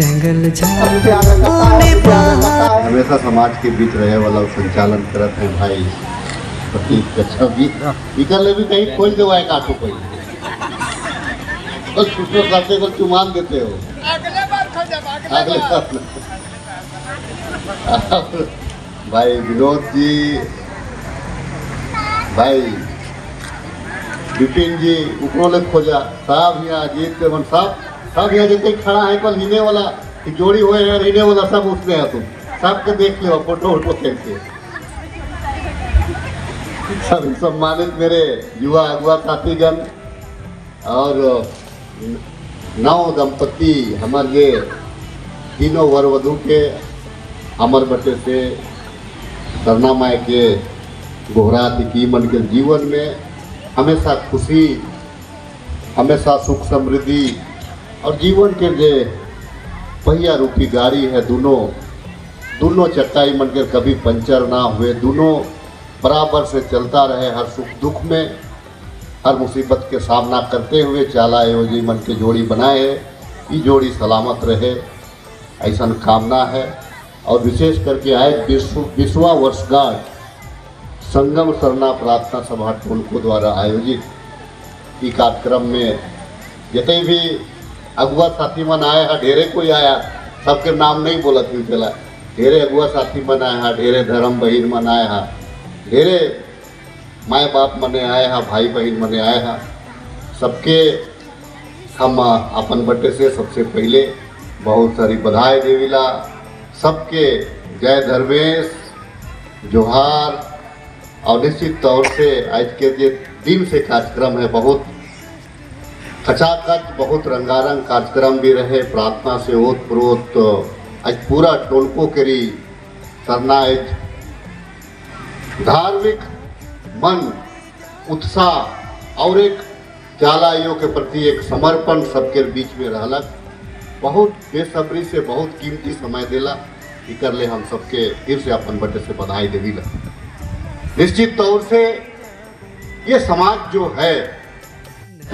जंगल झाड़ उने पहाड़। हमेशा समाज के बीच रहे वाला संचालन करत हैं भाई प्रतीक कच्छप जी। इकर ले भी कहीं खोल दो एक आठो कोई बस दूसरों साथे को चुमान देते हो। अगले बार खोजब, अगले अगले बार। बार। भाई विनोद जी, भाई विपिन जी, उपरो ले खोजा साहब, यहाँ अजीत के मन साहब, सब यहाँ जितने खड़ा है कल हिने वाला जोड़ी हुए हैं, हिने वाला सब उसमें है। तुम सबके देख लो फोटो वोटो खेल के। सब सम्मानित मेरे युवा अगुआ साथीगण और नव दंपति हमार ये तीनों वर वधु के अमर बटे से सरना माय के गोहरा की मन के जीवन में हमेशा खुशी, हमेशा सुख समृद्धि और जीवन के जे पहिया रूपी गाड़ी है दोनों दोनों चक्का मन के कभी पंचर ना हुए, दोनों बराबर से चलता रहे, हर सुख दुख में हर मुसीबत के सामना करते हुए चाला योजी मन के जोड़ी बनाए, ये जोड़ी सलामत रहे ऐसा कामना है। और विशेष करके आए 20वां वर्षगांठ संगम सरना प्रार्थना सभा टोलको द्वारा आयोजित ई कार्यक्रम में जितने भी अगुआ साथी मन आए हैं, ढेरे कोई आया, सबके नाम नहीं बोलत हुई चला, ढेरे अगुआ साथी मन आए हैं, ढेरे धर्म बहिन मन आए हैं, ढेरे माए बाप मने आए हैं, भाई बहन मने आए हैं, सबके हम अपन बटे से सबसे पहले बहुत सारी बधाई देवीला। सबके जय धर्मेश जोहार। और निश्चित तौर से आज के जे दिन से कार्यक्रम है बहुत खचाखच, बहुत रंगारंग कार्यक्रम भी रहे, प्रार्थना से ओत प्रोत आज पूरा टोलको करी सरना आज धार्मिक मन उत्साह और एक चालाइयों के प्रति एक समर्पण सबके बीच में रहलक। बहुत बेसब्री से बहुत कीमती समय देला इकर ले हम सबके फिर से अपन बटे से बधाई देवीला। निश्चित तौर से ये समाज जो है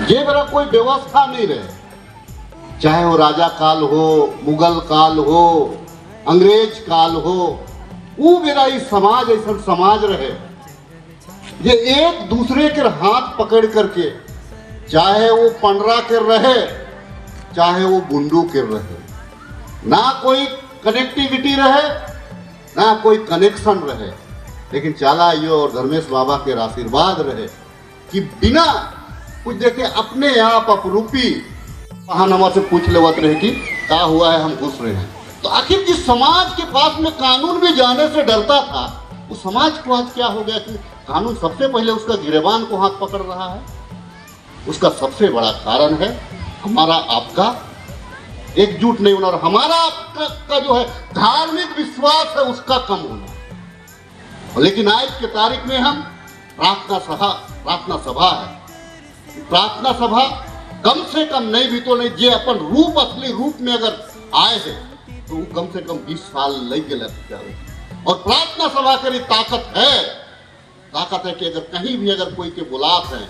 ये मेरा कोई व्यवस्था नहीं रहे, चाहे वो राजा काल हो, मुगल काल हो, अंग्रेज काल हो, वो मेरा इस समाज ऐसा समाज रहे ये एक दूसरे के हाथ पकड़ करके, चाहे वो पंडरा के रहे चाहे वो बुंडू के रहे, ना कोई कनेक्टिविटी रहे ना कोई कनेक्शन रहे, लेकिन चाला यो और धर्मेश बाबा के आशीर्वाद रहे कि बिना कुछ देखे अपने आप अपरूपी वहाँ नमर से पूछ लेवत रहे कि क्या हुआ है, हम घुस रहे हैं। तो आखिर जिस समाज के पास में कानून भी जाने से डरता था, उस समाज को आज क्या हो गया कि कानून सबसे पहले उसका गिरेबान को हाथ पकड़ रहा है। उसका सबसे बड़ा कारण है हमारा आपका एकजुट नहीं होना और हमारा आपका का जो है धार्मिक विश्वास है उसका कम होना। लेकिन आज के तारीख में हम प्रार्थना सभा है, प्रार्थना सभा कम से कम नहीं भी तो नहीं जे अपन रूप असली रूप में अगर आए हैं तो वो कम से कम 20 साल लग गए। और प्रार्थना सभा की ताकत है, ताकत है कि अगर कहीं भी अगर कोई के बुलात है,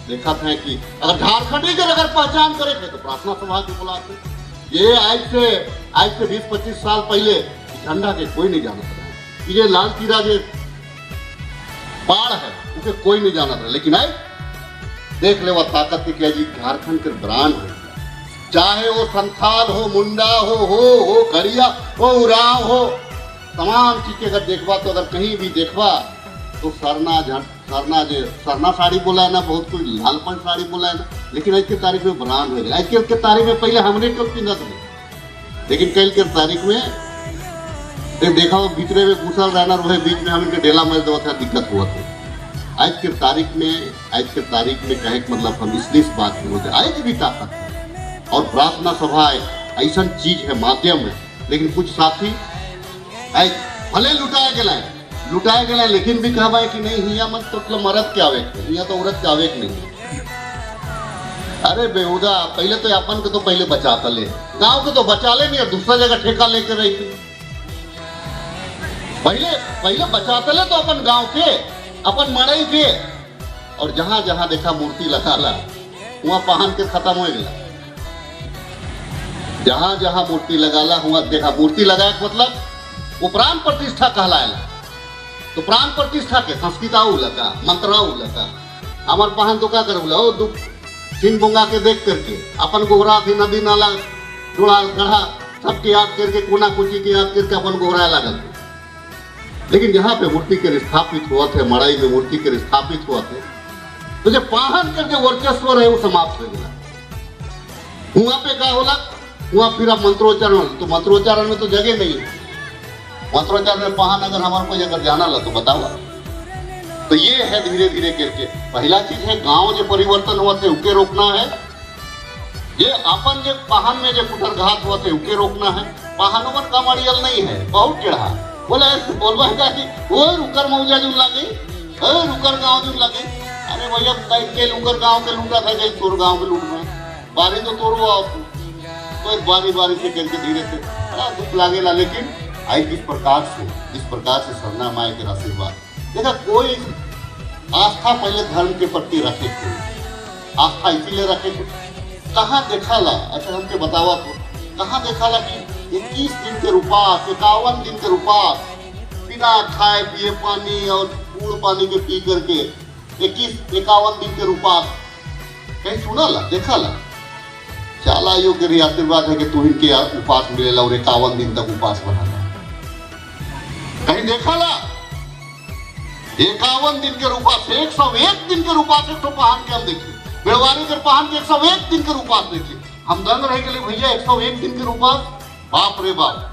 देखा था कि अगर झारखंडी के अगर पहचान करे थे तो प्रार्थना सभा के बुलाते। ये आज से 20-25 साल पहले झंडा के कोई नहीं जानता था, ये लाल तीरा जो बाढ़ है उसे कोई नहीं जानता था, लेकिन आज देख ले वह ताकत की जी झारखंड के ब्रांड हो, चाहे वो संथाल हो, मुंडा हो, हो खड़िया हो, उरांव हो, तमाम चीज के अगर देखवा तो अगर कहीं भी देखवा तो सरना सरना जे सरना साड़ी बोला है ना, बहुत कोई लालपन साड़ी बोला है ना, लेकिन आज के तारीख में ब्रांड हो गया। आज के तारीख में पहले हमने कल पिंधत रहे, लेकिन कल के तारीख में देखा वो भीतरे में घुसल रहना रहे, बीच में हम इनके ढेला मार दो था, दिक्कत हुआ था। आज के तारीख में कहे के मतलब हम इसलिए इस बात में बोलते आज भी ताकत है और प्रार्थना सभा ऐसा चीज है, माध्यम है। लेकिन कुछ साथी आज भले लुटाए गए लुटाए गए, लेकिन भी कहवा कि नहीं हिया मत तो मतलब मर्द के आवे के, हिया तो औरत के आवे के नहीं। अरे बेहुदा, पहले तो अपन के तो पहले बचाता ले, गांव के तो बचा ले नहीं और दूसरा जगह ठेका लेके रही थी। पहले पहले बचाते ले तो अपन गांव के, अपन मड़ई के, और जहां जहां देखा मूर्ति लगा ला वहां पहन के खत्म हो गया। जहां जहां मूर्ति लगाला हुआ देखा, मूर्ति लगाए के मतलब वो प्राण प्रतिष्ठा कहलाएला। तो प्राण प्रतिष्ठा के संस्कृत आऊ लगा, मंत्र आऊ लगा। हमार पहन तो का कर ओ दुख सिंह बोंगा के देख करके अपन गोहरा थी नदी नाला डोड़ा गढ़ा सबके याद करके कोना कुची के याद करके अपन गोहरा लागल। लेकिन जहाँ पे मूर्ति के स्थापित हुआ थे, मड़ाई में मूर्ति के स्थापित हुआ थे, तो जो पाहन कर जो वर्चस्व रहे वो समाप्त हो गया। वहां पे क्या होला, वहां फिर अब मंत्रोच्चारण, तो मंत्रोच्चारण में तो जगह नहीं है। मंत्रोच्चारण में पाहन अगर हमारे को अगर जाना ला तो बताओ। तो ये है धीरे धीरे करके पहला चीज है गांव जो परिवर्तन हुआ थे उके रोकना है। ये अपन जो पाहन में जो कुटरघात हुआ थे उके रोकना है। पाहनों में कम अड़ियल नहीं है, बहुत टेढ़ा बोले बोलवा का कि वो रुकर मौजा जुन लगे, अरे रुकर गांव जुन लगे। अरे भैया के लुकर गांव के लूटा था, कहीं तोर गांव के लूट में बारी तो तोड़ो आप, तो एक बारी बारी से करके धीरे से बड़ा दुख लागेला। लेकिन आई किस प्रकार से, जिस प्रकार से सरना माए के आशीर्वाद देखा, कोई आस्था पहले धर्म के प्रति रखे थे, आस्था इसीलिए रखे थे। कहाँ देखा ला, अच्छा हमके बतावा तो कहाँ देखा ला कि 21 दिन के उपास, 51 दिन के उपास बिना खाए पिए पानी और गुड़ पानी के पी करके 21-51 दिन के उपास कहीं सुना ला देखा ला? चाला यो के आशीर्वाद है कि तू इनके उपास मिलेला और 51 दिन तक उपास बनाला। कहीं देखा ला 51 दिन के उपास, 101 दिन के उपास एक पहाड़ के हम देखिए, बेड़वारी के पहाड़ के 101 दिन के उपास देखिए। हम दंग रह गए भैया 101 दिन के उपास, बाप रे बाप।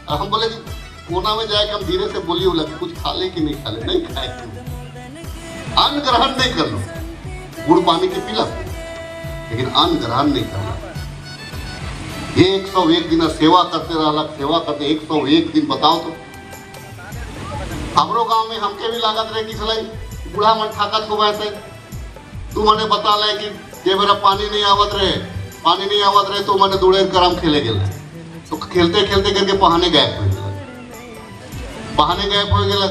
और हम बोले कि कोना में जाके हम धीरे से बोलिए बोला कि कुछ खा ले कि नहीं खा ले, नहीं खाए, अन्न ग्रहण नहीं कर लो, गुड़ पानी के पीला लेकिन अन्न ग्रहण नहीं करना। 101 दिन सेवा करते रहा, सेवा करते 101 दिन। बताओ तो हमरो गांव में हमके भी लागत रहे कि सलाई बूढ़ा मन ठाकत को वैसे तू मने बता ले कि जे मेरा पानी नहीं आवत रहे, पानी नहीं आवत रहे तो मने दूड़े करम खेले गेल, तो खेलते खेलते करके पहाने गायब हो गया, पहाने गायब हो गया।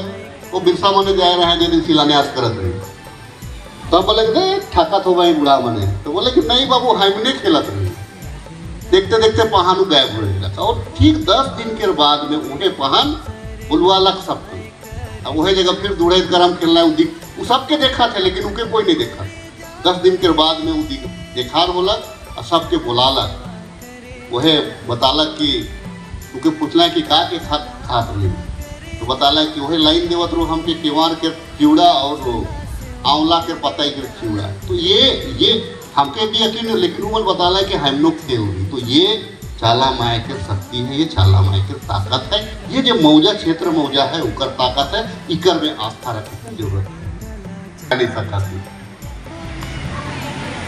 वो बिरसा मने जाए रहे जे दिन शिलान्यास करत रहे, तब बोले कि ठाकत हो भाई बूढ़ा मने, तो बोले कि नहीं बाबू हमने खेलत रहे। देखते देखते पहानू गायब हो गया। और ठीक 10 दिन के बाद में उन्हें पहान बुलवा लग सबके, अब वही जगह फिर दूढ़े करम खेलना है, वो सबके देखा थे लेकिन उनके कोई नहीं देखा। 10 दिन के बाद में वो देखार होला और सबके बुलालक, वह बतालक कि उनके पूछला कि का के खात रही, तो बताला कि वही लाइन देवत रो हमके केवार के चिवड़ा और आंवला के पतई के चिवड़ा। तो ये हमके भी यकीन है, लेकिन वो बताला कि हम लोग थे हुई। तो ये चाला माए के शक्ति है, ये चाला माए के ताकत है, ये जो मौजा क्षेत्र मौजा है उकर ताकत है, इकर में आस्था रखने की जरूरत है। नहीं सकती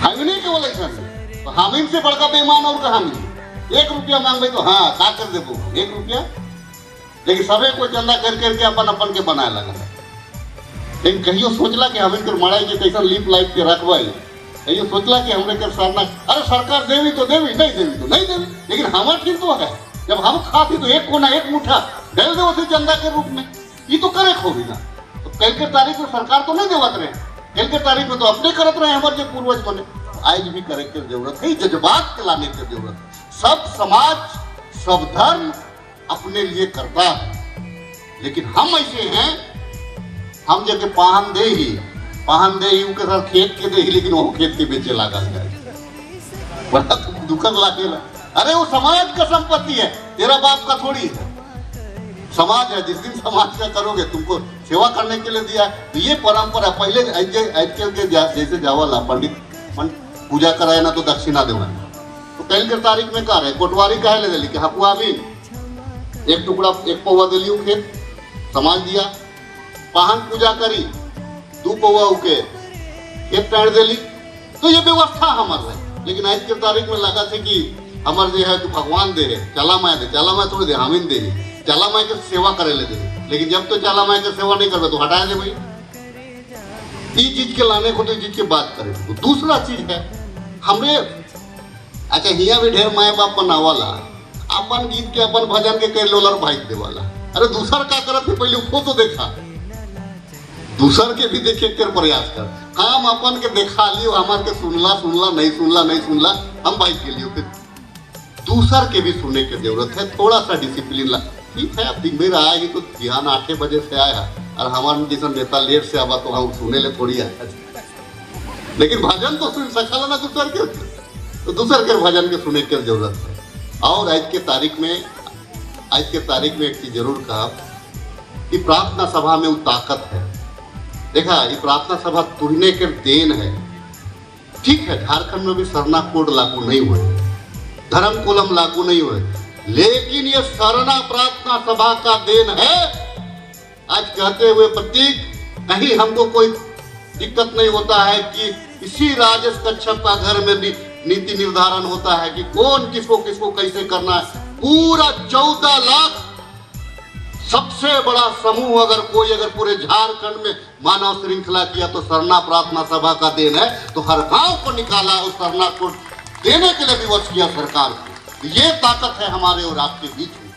हमने के बोले सर, तो हम से बड़का बेईमान और कहा मिली, 1 रुपया मांगबे तो हाँ का कर देबो 1 रुपया, लेकिन सबे को चंदा कर करके अपन अपन के बनाए लगा। लेकिन कहियो सोचला कि हम इनकर मड़ाई के कैसा लीप लाइफ के रखबाई, कहियो सोचला कि हमरे कर सरना, अरे सरकार देवी तो देवी, नहीं देवी तो नहीं देवी, लेकिन हमार ठीक तो है, जब हम खाती तो एक कोना एक मुठा डाल दे उसे चंदा के रूप में, ये तो करे खोबी ना। तो कल के तारीख में सरकार तो नहीं देवत रहे, कल के तारीख में तो अपने करत रहे हमारे जो पूर्वज बने, आज भी करे के जरूरत है, जज्बात के लाने की जरूरत है। सब समाज सब धर्म अपने लिए करता है, लेकिन हम ऐसे हैं, हम जबकि पाहन दे ही, पाहन दे ही उनके साथ खेत के दे ही, लेकिन वो खेत के बेचे लागल जाए, बड़ा दुखद लागेला। अरे वो समाज का संपत्ति है, तेरा बाप का थोड़ी है, समाज है। जिस दिन समाज का करोगे तुमको सेवा करने के लिए दिया। तो ये परंपरा पहले आजकल के जैसे जावाला पंडित मन पूजा कराए ना तो दक्षिणा देवा, तो कल के तारीख में का रहे कोटवारी कहे ले दिली कि हपुआ भी एक टुकड़ा एक पौवा दिली खेत समाज दिया, पाहन पूजा करी 2 पौवा उके खेत टाड़ दिली। तो ये व्यवस्था हमार है। लेकिन आज के तारीख में लगा थे कि हमार जो है तो भगवान दे रहे, चाला माए दे, चाला माए थोड़ी दे, हमिन दे रहे, चाला माए के सेवा करे ले दे, लेकिन जब तो चाला माए के सेवा नहीं करबे तो हटा दे भाई। ये चीज के लाने को तो चीज के बात करे। तो दूसरा चीज है हमरे, अच्छा हिया भी ढेर माए बाप मनावाला अपन गीत के अपन भजन के कह लोलर भाई देवाला। अरे दूसर का करत है पहले वो तो देखा, दूसर के भी देखे के प्रयास कर, काम अपन के देखा लियो, हमार के सुनला सुनला नहीं सुनला नहीं सुनला हम भाई के लियो। फिर दूसर के भी सुनने की जरूरत है। थोड़ा सा डिसिप्लिन ला, ठीक है। अब दिन भर आएगी तो बिहान 8 बजे से आया और हमारे जैसा नेता लेट से आवा तो हम सुने ले थोड़ी आया, लेकिन भजन तो सुन सकला ना दूसर के। तो दूसर के भजन के सुने के जरूरत है। और आज के तारीख में एक चीज जरूर कहा कि प्रार्थना सभा में वो ताकत है। देखा, ये प्रार्थना सभा तुरने के then है। ठीक है, झारखंड में भी सरना कोड लागू नहीं हुए, धर्म कोलम लागू नहीं हुए, लेकिन ये सरना प्रार्थना सभा का then है। आज कहते हुए प्रतीक, कहीं हमको कोई दिक्कत नहीं होता है कि इसी राजेश कच्छप का घर में नीति निर्धारण होता है कि कौन किसको किसको कैसे करना है। पूरा 14 लाख सबसे बड़ा समूह अगर कोई अगर पूरे झारखंड में मानव श्रृंखला किया तो सरना प्रार्थना सभा का then है। तो हर गांव को निकाला, उस सरना को देने के लिए विवश किया सरकार को। ये ताकत है हमारे और आपके बीच में।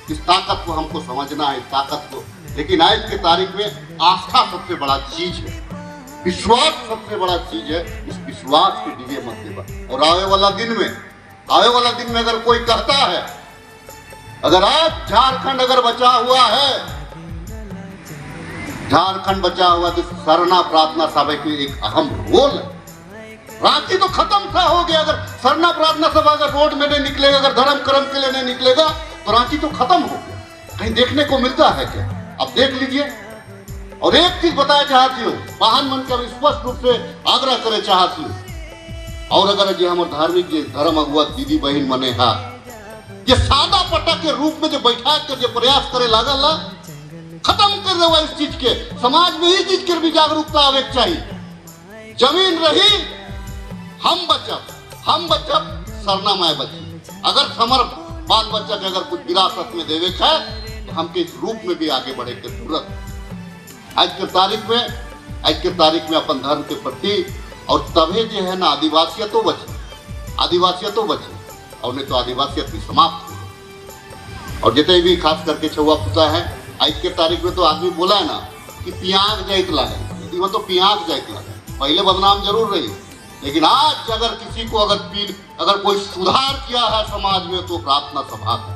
इस ताकत को हमको समझना है, इस ताकत को। लेकिन आज के तारीख में आस्था सबसे बड़ा चीज है, विश्वास सबसे बड़ा चीज है। इस विश्वास के डीजे मत देवा। और आवे वाला दिन में अगर कोई कहता है, अगर आज झारखंड अगर बचा हुआ है, झारखंड बचा हुआ तो सरना प्रार्थना सभा की एक अहम रोल है। रांची तो खत्म सा हो गया। अगर सरना प्रार्थना सभा अगर रोड में नहीं निकलेगा, अगर धर्म कर्म के लिए नहीं निकलेगा, तो रांची तो खत्म हो गया। कहीं देखने को मिलता है क्या? अब देख लीजिए। और एक चीज बताया चाहती हूँ, वाहन मन के स्पष्ट रूप से आग्रह करे चाहती हूँ। और अगर जो हमारे धार्मिक जे धर्म अगुआ दीदी बहन मने हा, ये सादा पट्टा के रूप में जो बैठा कर जो प्रयास करे लागल ला, खत्म कर दे इस चीज के। समाज में इस चीज के भी जागरूकता आवे के चाहिए। जमीन रही, हम बचब, हम बचब, सरना माय बची। अगर समर बाल बच्चा के अगर कुछ विरासत में देवे के है, तो हमके इस रूप में भी आगे बढ़े के जरूरत है। आज के तारीख में अपन धर्म के प्रति और तभे जो है ना आदिवासियत तो बचे, आदिवासियत तो बचे और नहीं तो आदिवासियत भी समाप्त हो गई। और जितने भी खास करके छुआ पुता है, आज के तारीख में तो आदमी बोला है ना कि पियाक जाइत लगे, वो तो पियाक जाइत लगे। पहले बदनाम जरूर रही, लेकिन आज अगर किसी को अगर पीर अगर कोई सुधार किया है समाज में तो प्रार्थना सभा का।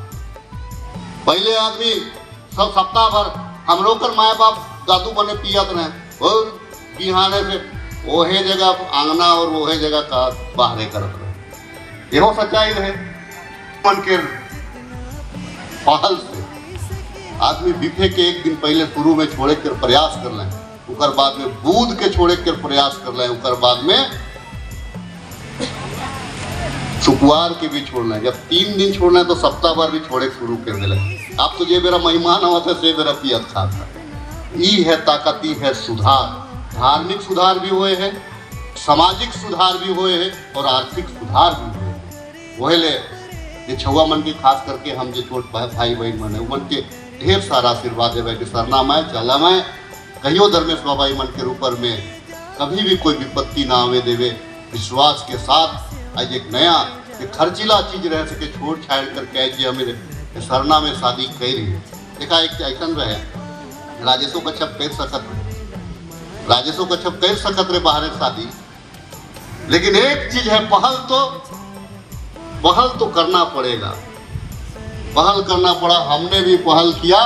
पहले आदमी सब सप्ताह भर हमरो कर माए बाप दादू बने पियत रहे और बिहाने से ओहे जगह आंगना और ओहे जगह का बाहरे करत रहे। एहो सच्चाई रहे। मन के पहल से आदमी बिफे के एक दिन पहले शुरू में छोड़े के प्रयास कर लें, उकर बाद में बूंद के छोड़े के प्रयास कर लें, उकर बाद में सुकुआर के भी छोड़ना है। जब 3 दिन छोड़ना है तो सप्ताह भर भी छोड़े शुरू कर दिले। आप तो जे मेरा मेहमान हुआ था से मेरा पियत खाता। ई है ताकत, ई है सुधार। धार्मिक सुधार भी हुए हैं, सामाजिक सुधार भी हुए हैं और आर्थिक सुधार भी हुए हैं। वही ले ये छुआ मन के खास करके हम जो छोट भाई बहन मन है, मन के ढेर सारा आशीर्वाद है कि सरना माए, चला माए, कहियो धर्मेश बाबा मन के ऊपर में कभी भी कोई विपत्ति ना आवे देवे। विश्वास के साथ आज एक नया एक खर्चीला चीज रह सके छोड़ छाड़ करके आज हमें सरना में शादी कर रही है। देखा, एक ऐसा रहे, राजेशो कच्छप कर सकत रहे, राजेशो कच्छप कर सकत रहे बाहर शादी, लेकिन एक चीज है, पहल तो करना पड़ेगा। पहल करना पड़ा, हमने भी पहल किया,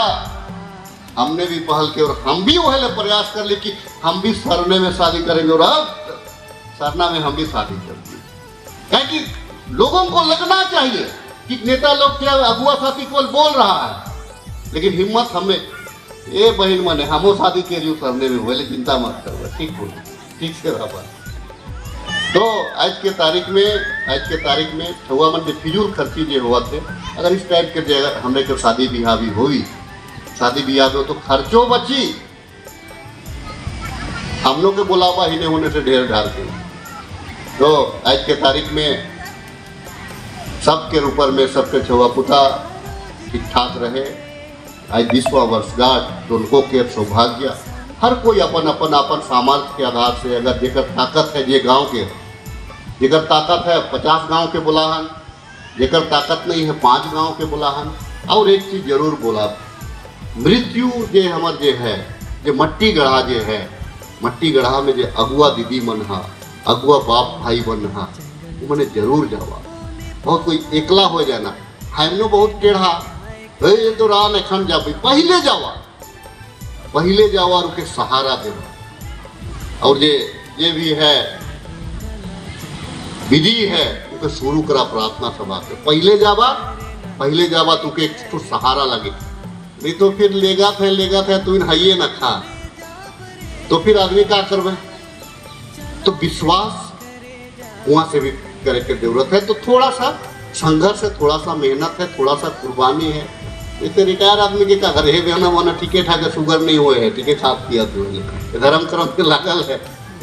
हमने भी पहल की और हम भी वह प्रयास कर ली कि हम भी सरने में शादी करेंगे और अब सरना में हम भी शादी कर दी। क्योंकि लोगों को लगना चाहिए कि नेता लोग क्या अगुआ साथी केवल बोल रहा है, लेकिन हिम्मत हमें ए बहन मने हमो शादी के लिए सरने में बोले, चिंता मत करो, ठीक बोलो, ठीक से रहा। तो आज के तारीख में छुआ मन के फिजूल खर्ची जो हुआ थे, अगर इस टाइप के जगह हमने के शादी ब्याह भी हुई, शादी ब्याह में तो खर्चो बची, हम लोग के बुलावा ही नहीं होने से ढेर ढार के। तो आज के तारीख में सबके ऊपर में सबके छुआ पुता ठीक ठाक रहे। आज 20वां वर्षगांठ दोनों के सौभाग्य। हर कोई अपन अपन अपन सामर्थ्य के आधार से अगर जेकर ताकत है, जे गांव के जेकर ताकत है 50 गांव के बुलाहन, जेकर ताकत नहीं है 5 गांव के बुलाहन। और एक चीज जरूर बोला, मृत्यु जे हमर जे है, जे मट्टी गढ़ा जे है, मट्टी गढ़ा में जे अगुआ दीदी मन हा, अगुआ बाप भाई मन हा, वो मने जरूर जावा। बहुत कोई एकला हो जाए ना, हमनो बहुत टेढ़ा हे तो रान एखन जाबी, पहले जावा, पहले जावा और उके सहारा देवा। और जे ये भी है विधि है उके शुरू करा प्रार्थना सभा के, पहले जावा, पहले जावा तो उके एक तो सहारा लगे, नहीं तो फिर लेगा थे तू इन हइये ना खा, तो फिर आदमी क्या करवे। तो विश्वास वहाँ से भी करे के जरूरत है। तो थोड़ा सा संघर्ष है, थोड़ा सा मेहनत है, थोड़ा सा कुर्बानी है। जैसे रिटायर आदमी के क्या करे, हे बहना वहना ठीके ठाक शुगर नहीं हुए है, ठीके खाद पिया तो है, धर्म कर्म के लागल है,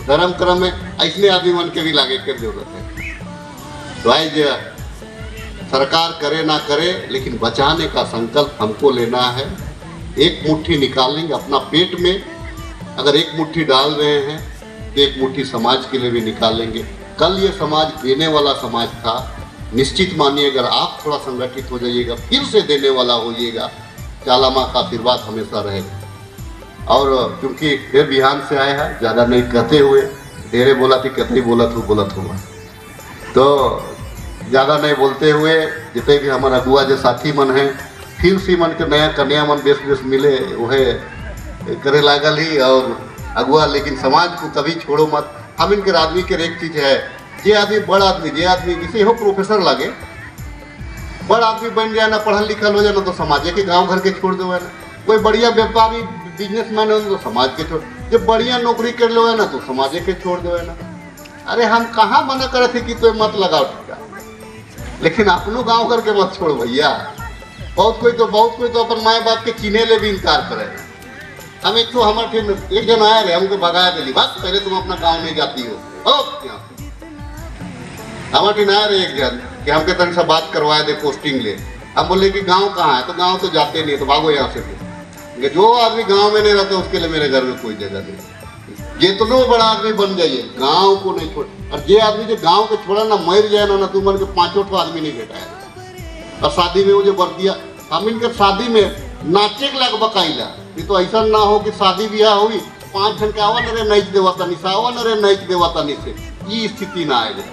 धर्म कर्म में ऐसने आदमी मन के भी लागे के जरूरत है। तो आज सरकार करे ना करे, लेकिन बचाने का संकल्प हमको लेना है। एक मुट्ठी निकालेंगे अपना पेट में, अगर एक मुट्ठी डाल रहे हैं तो एक मुट्ठी समाज के लिए भी निकालेंगे। कल ये समाज देने वाला समाज था, निश्चित मानिए अगर आप थोड़ा संगठित हो जाइएगा, फिर से देने वाला होइएगा, चाला माँ का आशीर्वाद हमेशा रहेगा। और क्योंकि फिर बिहान से आए हैं, ज़्यादा नहीं कहते हुए, ढेरे बोला थी कहते ही बोलत हुआ, तो ज़्यादा नहीं बोलते हुए जितने भी हमारा अगुआ जो साथी मन हैं, फिर से मन के नया कन्या मन बेस बेस मिले वह करे लागल ही और अगुआ, लेकिन समाज को कभी छोड़ो मत। हम इनके आदमी के एक चीज़ है, जे आदमी बड़ा आदमी, जे आदमी जैसे हो प्रोफेसर लगे, बड़ा आदमी बन जाए ना, पढ़ल लिखल हो जाए ना, तो समाज के गांव घर के छोड़ दो ना। कोई बढ़िया व्यापारी बिजनेसमैन हो तो समाज के छोड़, जब बढ़िया नौकरी कर लो है ना तो समाज के छोड़ दो ना। अरे हम कहाँ मना करे थे कि तो मत लगाओ ठेका, लेकिन अपनों गांव करके मत छोड़ भैया। बहुत कोई तो अपन माए बाप के चिन्हे ले भी इनकार करे। हम एक तो हमारे एक जन आया रहे, हमको भगाया दिली, बस पहले तुम अपना गांव नहीं जाती हो, यहाँ से हमारे ठिन आया रहे एक जन कि हमके तन से बात करवाए दे पोस्टिंग ले। हम बोले कि गांव कहाँ है, तो गांव तो जाते नहीं, तो भागो यहाँ से। फिर जो आदमी गांव में नहीं रहता उसके लिए मेरे घर में कोई जगह नहीं। जितनो बड़ा आदमी बन जाइए गांव को नहीं छोड़, और जे आदमी जो गांव के छोड़ा ना मर जाए ना, तुम मन के पाँचों ठो आदमी नहीं भेटाए। और शादी में वो जो बरतिया, हम इनके शादी में नाचे के लाग बकाइला, नहीं तो ऐसा ना हो कि शादी ब्याह हुई 5 जन के आवा नरे नाच देवा तनी से, आवा नरे नाच देवा तनी से, ये स्थिति ना आए।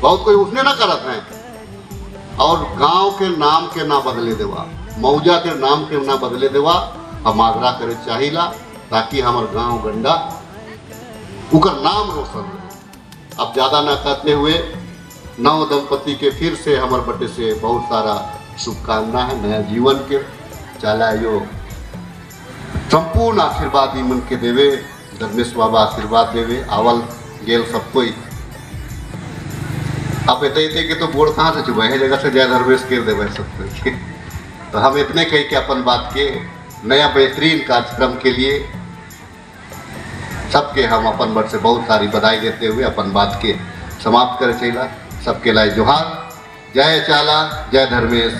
बहुत कोई उसने ना करत है। और गांव के नाम के ना बदले देवा, मौजा के नाम के ना बदले देवा, हम आग्रह करे चाहिला ताकि हमार गांव गंडा उकर नाम रोशन रहे। अब ज़्यादा ना कहते हुए नव दंपति के फिर से हमार बटे से बहुत सारा शुभकामना है नया जीवन के। चाला यो संपूर्ण आशीर्वाद मन के देवे, धर्मेश बाबा आशीर्वाद देवे, आवल गेल सब कोई। आप इतने इतने के तो बोर्ड कहाँ से चुबाए है, जगह से जय धर्मेश के देवे सब कोई। तो हम इतने कही के अपन बात के नया बेहतरीन कार्यक्रम के लिए सबके हम अपन बट से बहुत सारी बधाई देते हुए अपन बात के समाप्त करे चाहिए। सबके लाए जोहार, जय चाला, जय धर्मेश।